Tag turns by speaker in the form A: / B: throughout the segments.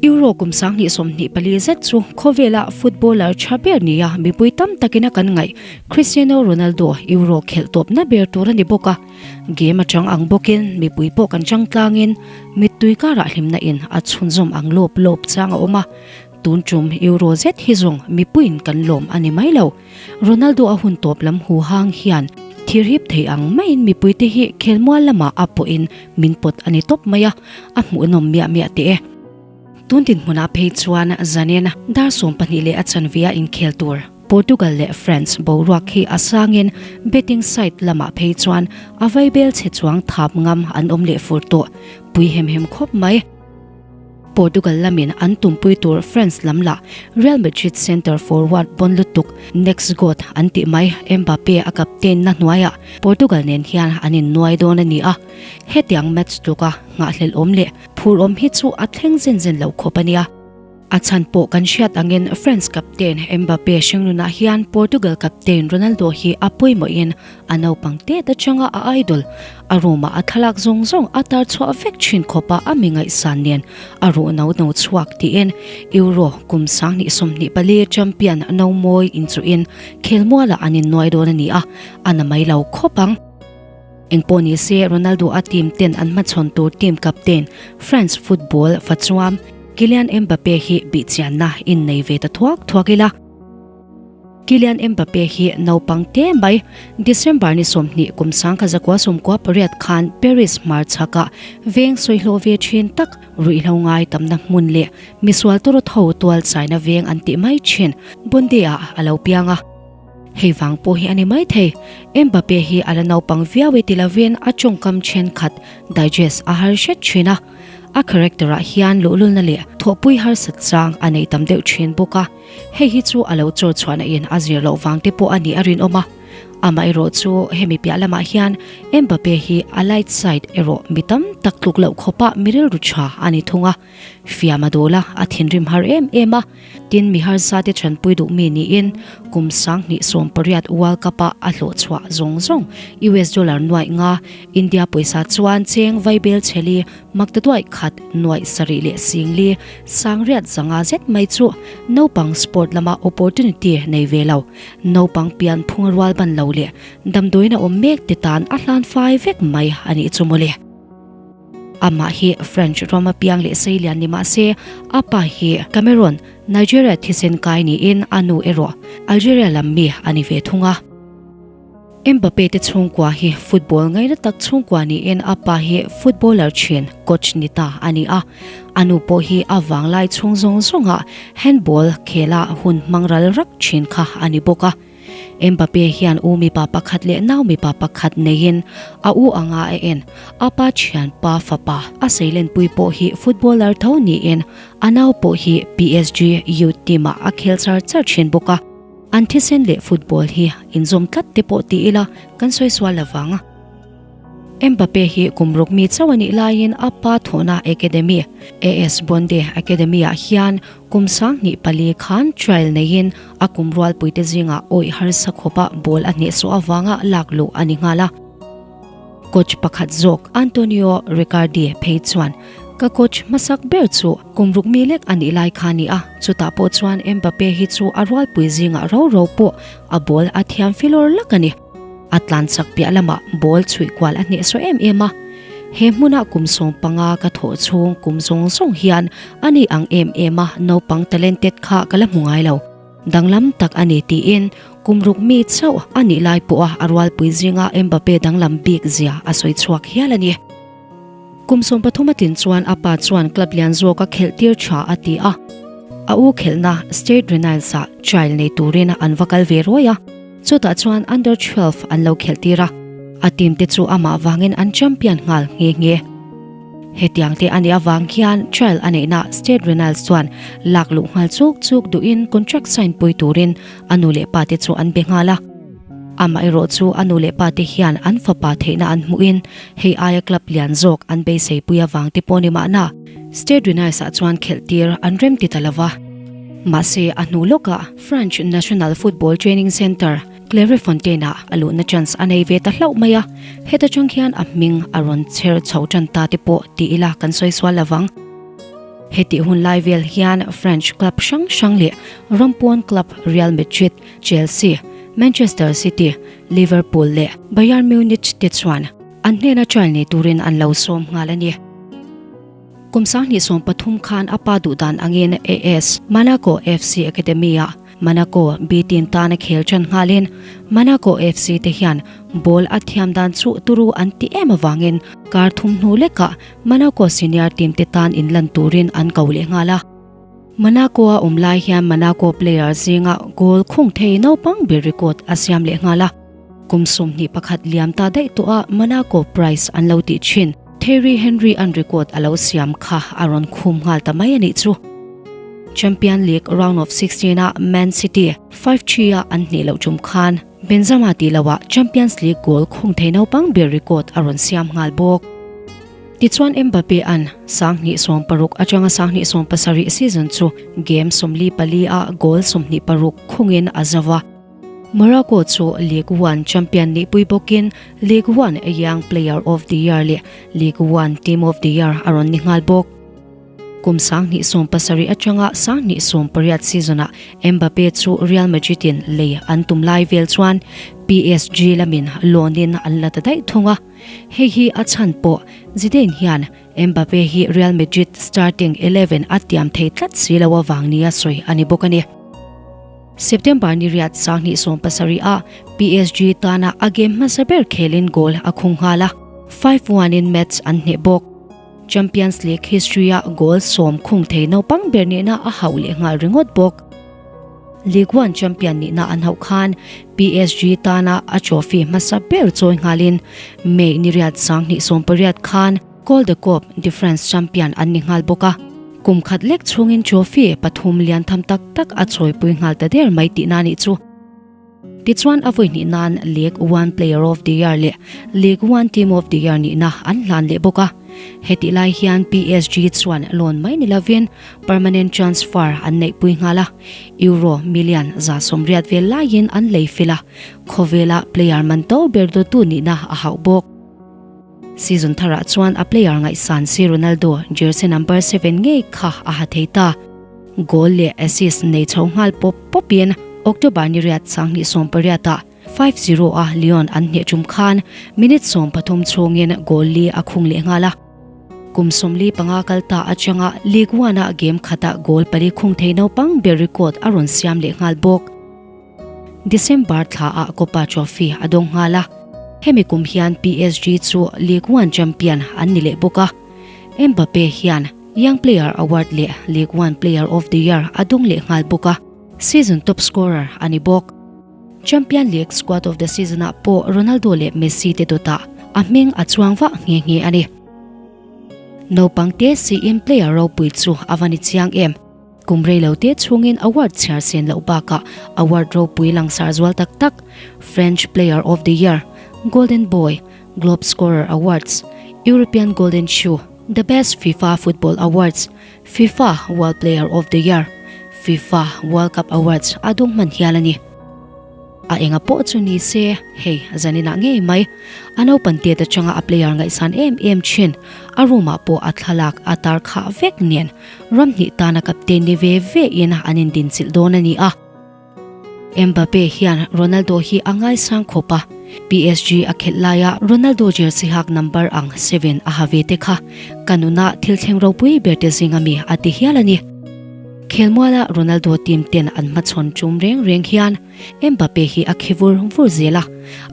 A: Euro kum 2024 zet chu khawvela footballer tha ber nia mipui tam takin a kan ngaih Cristiano Ronaldo Euro khelh tawpna ber tur a ni bawk a. Game atang ang bawkin mipui pawh kan chang tlangin mittui karah hlimna in a chhunzawm ang lawp lawp chang a awm a. Tun tum Euro zet hi zawng mipuiin kan lawm a ni mai lo. Ronaldo a hun tawp lam hu hang hian thirhip thei ang maiin mipuite hi khelmual lamah a pawhin min pawt a ni tawp mai a, a hmuhnawm miah miah teh e. Tun dinhmunah phei chuan zanin dar 12 leh a chanve a inkhel tur Portugal leh France boruak hi a sangin betting site lamah phei chuan a vaibel chhe chuang thap ngam an awm leh fur tawh pui hem hem khawp mai. Portugal lamin an tumpui tur France lam lah Real Madrid centre forward bon lutuk next god an tih mai Mbappe a captain na hnuaiah Portugal nen hian an innuai dawn a ni a, hetiang match tluka nghahhlelh awm leh phur awm hi chu a thleng zen zen lo khawp a nia. A chhan pawh kan hriat angin France captain Mbappe hringnunah hian Portugal captain Ronaldo hi a pawimawhin a naupang tet atanga a idol, a room-ah a thlalak zawng zawng a tar chhuah vek thin khawpa a mi ngaihsan nen a ruh no no chhuak tiin Euro kum 2024 champion no mawi inchuhin khelmualah an innuai dawn a ni a, a na mai lo khawp ang. Engpawh ni se Ronaldo a team ten an hmachhawn tur team captain France football fachuam Kylian Mbappe hi bihchianna innei ve ta thuak thuak ila. Kylian Mbappe hi naupang te mai December ni 20 kum 1998 khan Paris hmarchhakah veng sawihlawh ve thin tak ruihhlo ngai tamna hmun leh misual tawrh tho tual chaina veng an tih mai thin Bonde-ah a lo piang a. Hei vang pawh hi a ni mai thei. Mbappe hi a la naupang viau e ti lovin a tawngkam thenkhat digest a har hret thin a. A character ah hian luhlulna leh thawhpui harsat chang a nei tam deuh thin bawk a. Hei hi chu a lo chawr chhuahna in a zir loh vang te pawh a nih a rinawm a. Amaherawh chu hemi piah lamah hian Mbappe hi a light side erawh mi tam tak tluk loh khawpah mi rilru tha a ni thung a. Fiam a dawl a, a thinrim har em em a. Tin, mi harsa te chanpui duh mi niin kum 2018 World Cup a a hlawh chhuah zawng zawng US dollar nuaih nga, India pawisa chuan cheng vaibel chheli makta duaih khat nuaih sarih leh singli sangriat zanga zet mai chu naupang sport lama opportunity nei ve lo, naupang pian phunga rual ban lo leh damdawiin a awm mek te tan a hlan fai vek mai a nih chu mawle. Amah hi French rama piang leh seilian ni mah se, a pa hi Cameroon, Nigeria thisen kai niin a nu erawh Algeria lam mi a ni ve thung a. Mbappe te chhungkua hi football ngaina tak chhungkua niin a pa hi footballer thin coach ni ta a ni a. A nu pawh hi a vanglai chhung zawng zawnga handball khela hun hmang ral rak thin kha a ni bawk a. Mbappe hian u mipa pakhat leh nau mipa pakhat neiin a u anga a en. A pa thian pa fapa a seilenpui pawh hi footballer tho niin a nau pawh hi PSG youth team ah a khel char char thin bawk a. An thisen leh football hi inzawm tlat te pawh ti ila kan sawi sual lovang. Mbappe hi kum ruk mi chauh a nih laiin a pa thawhna academy, AS Bonde Academy-ah hian kum 2004 khan trial neiin a kum rualpuite zingah awih harsa khawpa ball a hnehsawh avanga lak luh a ni nghal a. Coach pakhat zawk Antonio Riccardi phei chuan, Ka coach hmasak ber chu kum ruk mi lek a nih lai kha a ni a, chutah pawh chuan Mbappe hi chu a rualpui zingah ro ro pawh a ball a thiam filawr lak a ni. A tlan chak piah lamah ball chhuih kual a hnehsawh em em a. He hmuna kum 15 ka thawh chhung kum zawng zawng hian a ni ang em em a naupang talented kha ka la hmu ngai lo. Danglam tak a ni tiin kum ruk mi chauh a nih lai pawha a rualpui zinga Mbappe danglam bik zia a sawi chhuak hial a ni. Kum 13 a tlin chuan a pa chuan club lian zawk a khelh tir tha a ti a. A u khelhna Stade Rennes-ah trial nei turin an va kal ve ruai a. Chutah chuan Under 12 an lo khelh tir a, a team te chu amah vangin an champion nghal nghe nghe. Hetiang te a nih avang hian trial a neihna Stade Rennes chuan lak luh nghal chuk chuk duhin contract sign pui turin a nu leh pa te chu an be nghal a. Amaherawh chu a nu leh pa te hian an fapa theihna an hmuhin hei aia club lian zawk an beisei pui avang te pawh ni mahna Stade Rennes ah chuan khelh tir an rem ti ta lova. Mahse a hnu lawkah French National Football Training Centre, Clairefontaine-ah a luhna chance a nei ve ta hlauh mai a, heta chang hian a hming a rawn chher chho tan ta te pawh ti ila kan sawi sual lovang. Hetih hun lai vel hian French club hrang hrang leh rampawn club Real Madrid, Chelsea, Manchester City, Liverpool leh Bayern Munich te chuan an hnena trial nei turin an lo sawm nghal a ni. Kum 2013 khan a pa duhdan angin AS Monaco FC Academy-ah Monaco B team tana khel ṭan nghalin Monaco FC te hian ball a thiam dan chu turu an ti em avangin kar thum hnu lekah Monaco senior team te tan inlan turin an ko leh nghal a. Monaco-a awm lai hian Monaco player zinga goal khung thei naupang ber record a siam leh nghal a. Kum 21 liam ta daih tawh a Monaco prize an lo tih thin Thierry Henry an record a lo siam kha a rawn khum nghal ta mai a nih chu. Champion League round of 16 a Man City 5-3 a an hneh loh tum khan Benzema tih loah Champions League goal khung thei naupang ber record a rawn siam nghal bawk. Tichuan Mbappe an 2016 atanga 2017 season chu game 44 a goal 26 khungin a zo a. Morocco chu Ligue 1 champion nih pui bawkin Ligue 1 Young Player of the Year leh Ligue 1 Team of the Year a rawn ni nghal bawk. Kum 2017 atanga 2018 season-ah Mbappe chu Real Madrid-in lei an tum lai vel chuan PSG lamin loan-in an la ta daih thung a. Hei hi a chhan pawh Zidane hian Mbappe hi Real Madrid starting 11 a tiam thei tlat si lo avang nia sawi a ni bawk a ni. September ni riat 2017 ah PSG tana a game hmasa ber khelin goal a khung nghal a, 5-1 in match an hneh bawk. Champions League history a goal sawm khung thei naupang ber nihna a hauh leh nghal ringawt bawk. Ligue 1 champion nihna an hauh khan PSG tana a trophy hmasa ber chawi nghalin May ni riat 2018 khan Col de Coupe de France champion an ni nghal bawk a. Kum khat lek chhungin trophy pathum lian tham tak tak a chawipui nghal ta der mai tihna nih chu. Tichuan a vawi hnih nan Ligue 1 Player of the Year leh Ligue 1 Team of the Year nihna an hlan leh bawk a. Hetih lai hian PSG chuan loan mai ni lovin permanent transfer an neihpui nghal a, Euro million 180 vel laiin an lei fil a, khawvela player man to ber dawttu nihna a hauh bawk. Season tharah chuan a player ngaihsan si Ronaldo jersey number 7 ngei kha a ha thei ta. Goal leh assist nei chho nghal pawp pawpin October ni riat 2018 ah 5-0 a Lyon an hneh tum khan minute 13 chhungin goal li a khung leh nghal a. Kum 45 kal ta atanga Ligue 1 a game khata goal pali khung thei naupang ber record a rawn siam leh nghal bawk. December thla ah Copa Trophy a dawng nghal a, hemi kum hian PSG chu Ligue 1 champion an ni leh bawk a. Mbappe hian Young Player Award leh Ligue 1 Player of the Year a dawng leh nghal bawk a, season top scorer a ni bawk. Champion League Squad of the Season ah pawh Ronaldo leh Messi te dawtah a hming a chuang vah nghe nghe a ni. Naupang te siin player ropui chu a va ni chiang em? Kum rei lo te chhungin award chhiar sen loh bakah award ropui langsar zual tak tak, French Player of the Year, Golden Boy, Globe Scorer Awards, European Golden Shoe, The Best FIFA Football Awards, FIFA World Player of the Year, FIFA World Cup Awards a dawng hman hial a ni. A enga pawh chu ni se, hei zaninah ngei mai. A naupan tet atanga a player ngaihsan em em thin, a room ah pawh a thlalak a tar khah vek nen ram hnih tana captain ni ve ve in an indinchilh dawn a ni a. Mbappe hian Ronaldo hi a ngaisang khawp a, PSG a khelh laia Ronaldo jersey hak number ang 7 a ha ve te kha ka nuna thil thleng ropui ber te zinga mi a ti hial a ni. Khelmuala Ronaldo team ten an hmachhawn tum reng reng hian Mbappe hi a khi vur vur zel a,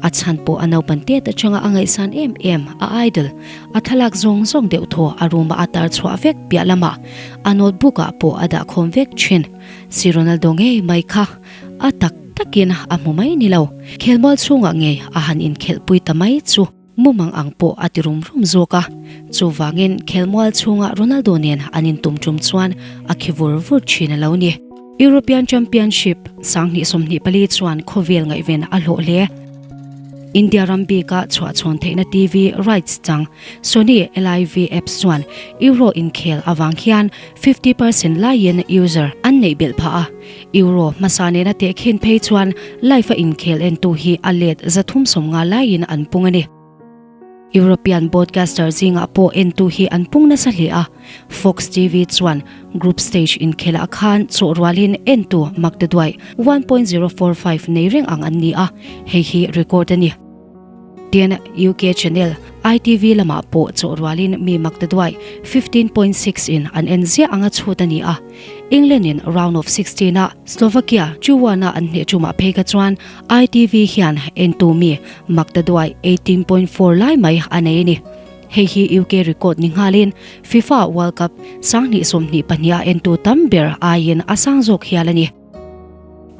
A: a chhan pawh a naupan tet atanga a ngaihsan em em a idol a thlalak zawng zawng deuh thaw a room-ah a tar chhuah vek piah lamah a notebook ah pawh a dah khawm vek thin. Si Ronaldo ngei mai kha a tak takin a hmu mai ni lo, khelmual chhungah ngei a han inkhelhpui ta mai chu mumang ang pawh a ti rum rum zawk a. Chuvangin khelmual chhungah Ronaldo nen an intum tum chuan a khi vur vur thin a lo ni. European Championship 2024 chuan khawvel ngaihven a hlawh hle. India ram bika chhuahchhawn theihna TV rights chang Sony LIV apps chuan Euro inkhel avang hian 50% laiin user an neih belh phah a. Euro hmasa nena tehkhin phei chuan live a inkhel entu hi a let 350 laiin an pung a ni. European broadcaster zingah pawh entu hi an pung nasa hle a, Fox TV chuan group stage inkhelah khan chawh rualin entu maktaduai 1.045 nei reng ang an ni a, hei hi record a ni. Tin, UK channel ITV lamah pawh chawh rualin mi maktaduai 15.6 in an en ziah anga chhut a ni a, England in round of 16 ah Slovakia 2-1 a an hneh tumah phei kha chuan ITV hian entu mi maktaduai 18.4 lai mai a nei a ni. Hei hi UK record ni nghalin FIFA World Cup 2022 a entu tam ber aiin a sang zawk hial a ni.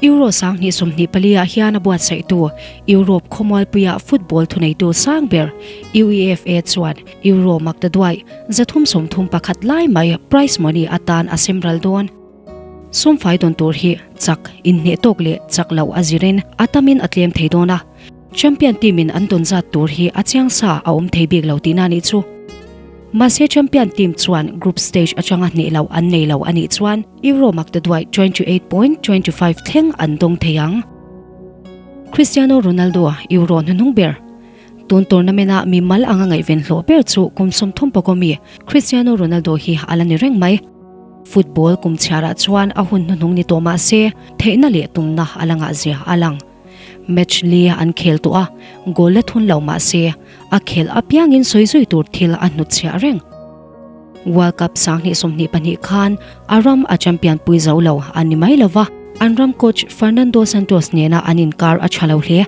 A: Euro 2024 ah hian a buatsaihtu Europe khawmualpuia football thuneitu sang ber UEFA chuan Euro maktaduai 331 lai mai prize money atan a sem ral dawn. Sumfai dawn tur hi chak inhneh tawk leh chak loh a zirin a tamin a tlem thei dawn a, champion team in an dawn zat tur hi a chiang sa a awm thei bik lo tihna nih chu. Mahse champion team chuan group stage atanga hneh loh an nei lo a nih chuan Euro maktaduai 28.25 thleng an dawng thei ang. Cristiano Ronaldo Euro hnuhnung ber Tun tournament a mi mal anga ngaihven hlawh ber chu kum 30 pawh mi Cristiano Ronaldo hi a la ni reng mai. Football kum chhiarah chuan a hun hnuhnung ni tawh mah se theihna leh tumna a la ngah zia a lang. Match li an khel tawh a, goal la thun lo mah se a khelh apiangin sawi zui tur thil a hnutchhiah reng. World Cup 2022 khan a ram a champion pui zo lo a ni mai lova, an ram coach Fernando Santos nena an inkar a tha lo hle.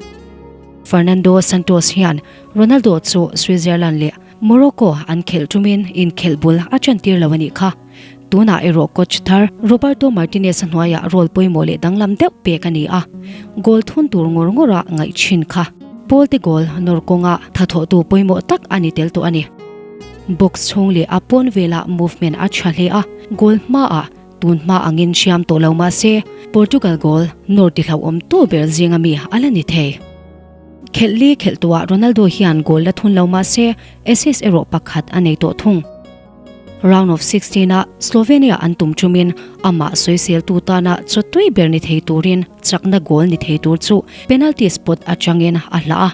A: Fernando Santos hian Ronaldo chu Switzerland leh Morocco an khelh tumin inkhelh bul a chantir lo a nih kha. Tunah erawh coach thar Roberto Martinez-a hnuaiah role pawimawh leh danglam deuh pek a ni a, goal thun tur ngawr ngawra ngaih thin kha. Ball te goal nawr kawnga thathawhtu pawimawh tak a ni tel tawh a ni. Box chhung leh a pawn velah movement a tha hle a, goal hmaah tun hma angin hriam tawh lo mah se Portugal goal nawr ti hlauhawm tu ber zinga mi a la ni thei. Khelh li khelh tuah Ronaldo hian goal la thun lo mah se assist erawh pakhat a nei tawh thung. Round of 16 ah Slovenia an tum tumin amah sawiseltu tana chawtui ber ni thei turin chakna goal ni thei tur chu penalty spot atangin a hlah a.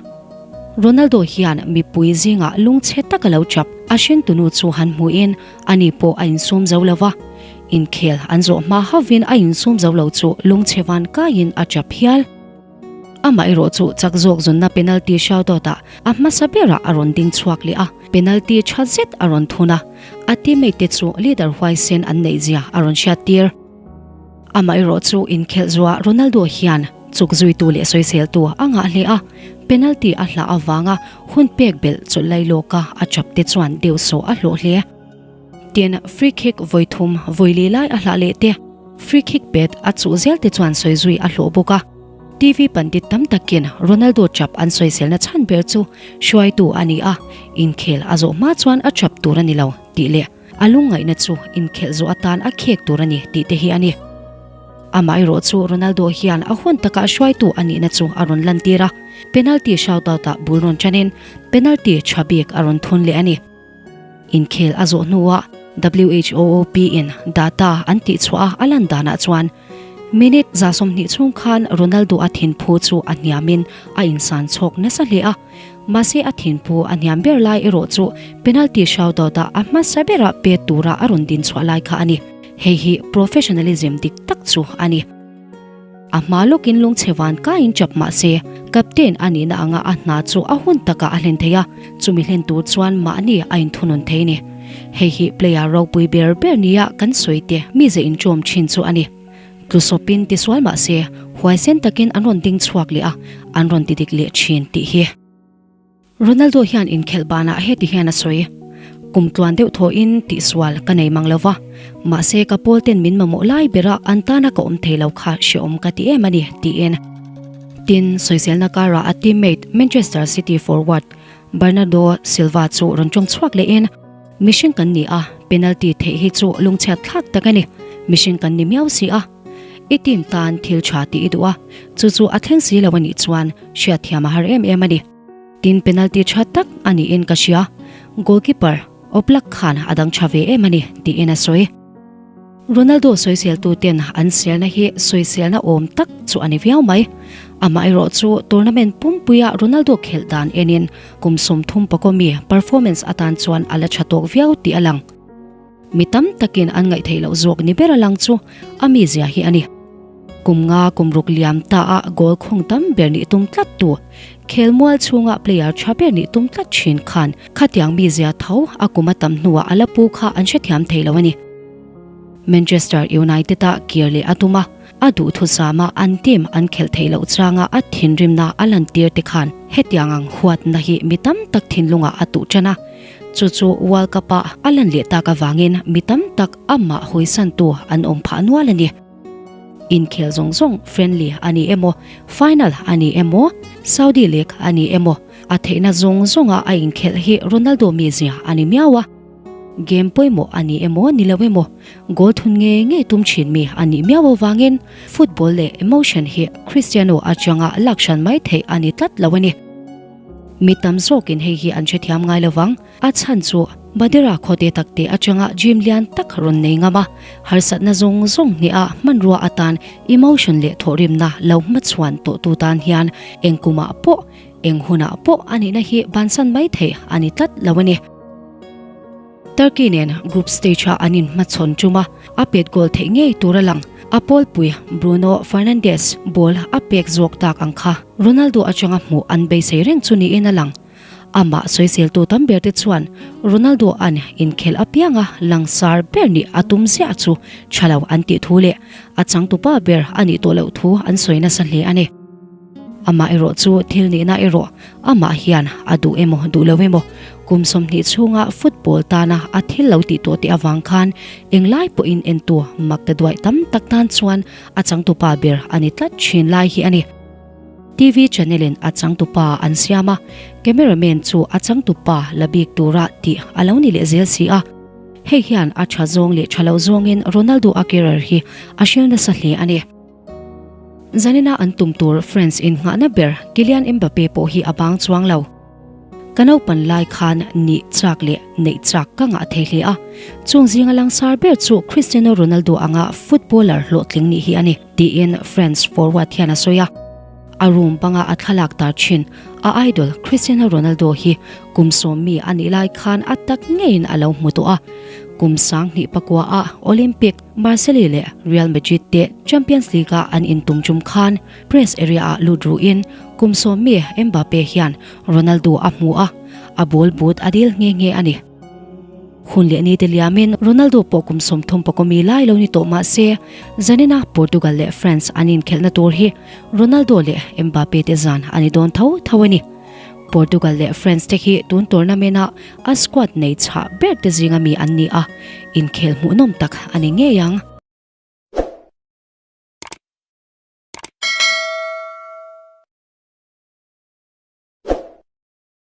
A: Ronaldo hian mipui zingah lungchhe tak a lo chap a hringtunu chu han hmuhin ani pawh a insum zo lo va. Inkhel an zawh hma hauhin a insum zo lo chu lungchhe van kaiin a chap hial. Amaherawh chu chak zawk zawnna penalty shoutout ah a hmasa berah a rawn ding chhuak leh a, penalty tha zet a rawn thun a, a teammate te chu leader huaisen an neih zia a rawn hriat tir. Amaherawh chu inkhelh zuah Ronaldo hian chuk zuitu leh sawiseltu a ngah hle a, penalty a hlah avanga hun pek belh chawlh lai lawka a chap te chuan deuhsawh a hlawh hle. Tin, free kick vawi thum, vawi li lai a hlah leh te, free kick pet a chuh zel te chuan sawi zui a hlawh bawk a. TV pandit tam takin Ronaldo chap an sawiselna chhan ber chu hruaitu a ni a, inkhel a zawh hma chuan a chap tur a ni lo tih leh a lungngaihna chu inkhelh zawh atan a khek tur a ni tih te hi a ni. Amaherawh chu Ronaldo hian a hun takah hruaitu a nihna chu a rawn lantir a, penalty shoutout ah bul rawn chanin penalty tha bik a rawn thun leh a ni. Inkhel a zawh hnuah WHOOP in data an tihchhuah a a lan danah chuan minute 20 chhung khan Ronaldo a thinphu chu a hniamin a insan chhawk nasa hle a, mahse a thinphu a hniam ber lai erawh chu penalty shoutout ah a hmasa berah pet tura a rawn dinchhuah lai kha a ni. Hei hi professionalism dik tak chu a ni. A hma lawkin lungchhe van kaiin chap mah se, captain a nihna anga a hna chu a hun takah a hlen thei a, chumi hlen tur chuan mahni a inthunun thei a ni. Hei hi player ropui ber ber nia kan sawi te mize inṭawm thin chu a ni. Tlusawpin tisual mah se, huaisen takin an rawn ding chhuak leh a, an rawn tidik leh thin tih hi. Ronaldo hian inkhelh banah heti hian a sawi, Kum tluan deuh thawhin tihsual ka nei mang lo va, mahse ka pawl ten min mamawh lai bera an tana ka awm thei lo kha hrehawm ka ti em a ni, tiin. Tin, sawiselna karah a teammate Manchester City forward Bernardo Silva chu rawn tawng chhuak lehin, Mihring kan ni a, penalty theih hi chu lungchhiat thlak tak a ni. Mihring kan ni miau si a. I team tan thil tha tih i duh a, chu chu a thleng si lo a nih chuan hriatthiam a har em em a ni. Tin penalty tha tak a niin ka hria, goalkeeper Oblak khan a dang tha ve em a ni, tiin a sawi. Ronaldo sawiseltu ten an selna hi sawiselna awm tak chu a ni viau mai. Amaherawh chu tournament pumpuia Ronaldo khelh dan enin kum 30 pakaw mi performance atan chuan a la tha tawk viau tih a lang. Mi tam takin an ngaihtheih loh zawk ni ber a lang chu a mizia hi a ni. Kum nga kum ruk liam ta a goal khung tam ber nih tum tlat tu, khelmual chhunga player tha ber nih tum tlat thin khan khatiang mizia tho a kum a tam hnuah a la pu kha an hrethiam thei lo a ni. Manchester United a kir leh a tum a, a duhthusama an team an khelh theih loh changa a thinrimna a lantir te khan hetiang ang huatna hi mi tam tak thinlungah a tuh tan a. Chu chu World Cup ah a lan leh tak avangin mi tam tak amah hawisantu an awm phah nual a ni. Inkhel zawng zawng friendly a ni emaw, final a ni emaw, Saudi League a ni emaw, a theihna zawng zawnga a inkhelh hi Ronaldo mizia a ni miau a. Game pawimawh a ni emaw ni lo emaw, goal thun ngei ngei tum thin mi a nih miau avangin football leh emotion hi Cristiano atanga lak hran mai theih a ni tlat lo a ni. Mi tam zawkin hei hi an hrethiam ngai lo vang. A chhan chu Badera khawte takte atanga gym lian tak rawn nei ngam a, harsatna zawng zawng hneha hmanrua atan emotion leh thawhrimna lo hmachhuan tawhtu tan hian eng kumah pawh, eng hunah pawh a nihna hi bansan mai theih a ni tlat lo a ni. Turkey nen group stage-a an inhmachhawn tum a, a pet goal theih ngei tur a lang. A pawlpui Bruno Fernandes ball a pek zawk tak ang kha Ronaldo atanga hmuh an beisei reng chu niin a lang. Amah sawiseltu tam ber te chuan Ronaldo an inkhelh apianga langsar ber nih a tum ziah chu tha lo an tih thu leh a changtupa ber a nih tawh loh thu an sawi nasa hle a ni. Amah erawh chu thil nihna erawh amah hian a duh emaw duh lo emaw kum 20 chhunga football tana a thil lo tih tawh tih avang khan englai pawhin entu mak ta duai tam tak tan chuan a changtupa ber a ni tlat thin lai hi a ni. TV channel in a changtupa an siam a, cameraman chu a changtupa la bik tura tih a lo ni leh zel si a. Hei hian a tha zawng leh tha lo zawngin Ronaldo a career hi a hril nasa hle a ni. Zanina an tum tur France innghahna ber Kylian Mbappe pawh hi a bang chuang lo. Ka naupan lai khan nih chak leh neih chak ka ngah thei hle a, chung zinga langsar ber chu Cristiano Ronaldo anga footballer hlawhtling nih hi a ni, tiin France forward hian a sawi a. A room banga a thlalak tar thin a idol Cristiano Ronaldo hi kum 10 mi a nih lai khan a tak ngeiin a lo hmu tawh a. Kum 2009 ah Olympic Marseille leh Real Madrid te Champions League a an intum tum khan press area ah lut ruhin kum 10 mi Mbappe hian Ronaldo a hmu a, a ball boot a dil nghe nghe a ni. Hun leh ni te liamin Ronaldo pawh kum 30 pakaw mi lai lo ni tawh mah se, zanina Portugal leh France an inkhelhna tur hi Ronaldo leh Mbappe te zan a ni dawn tho tho a ni. Portugal leh France te hi tun tournament a a squad nei chhah ber te zinga mi an ni a, inkhel hmuhnawm tak a ni ngei ang.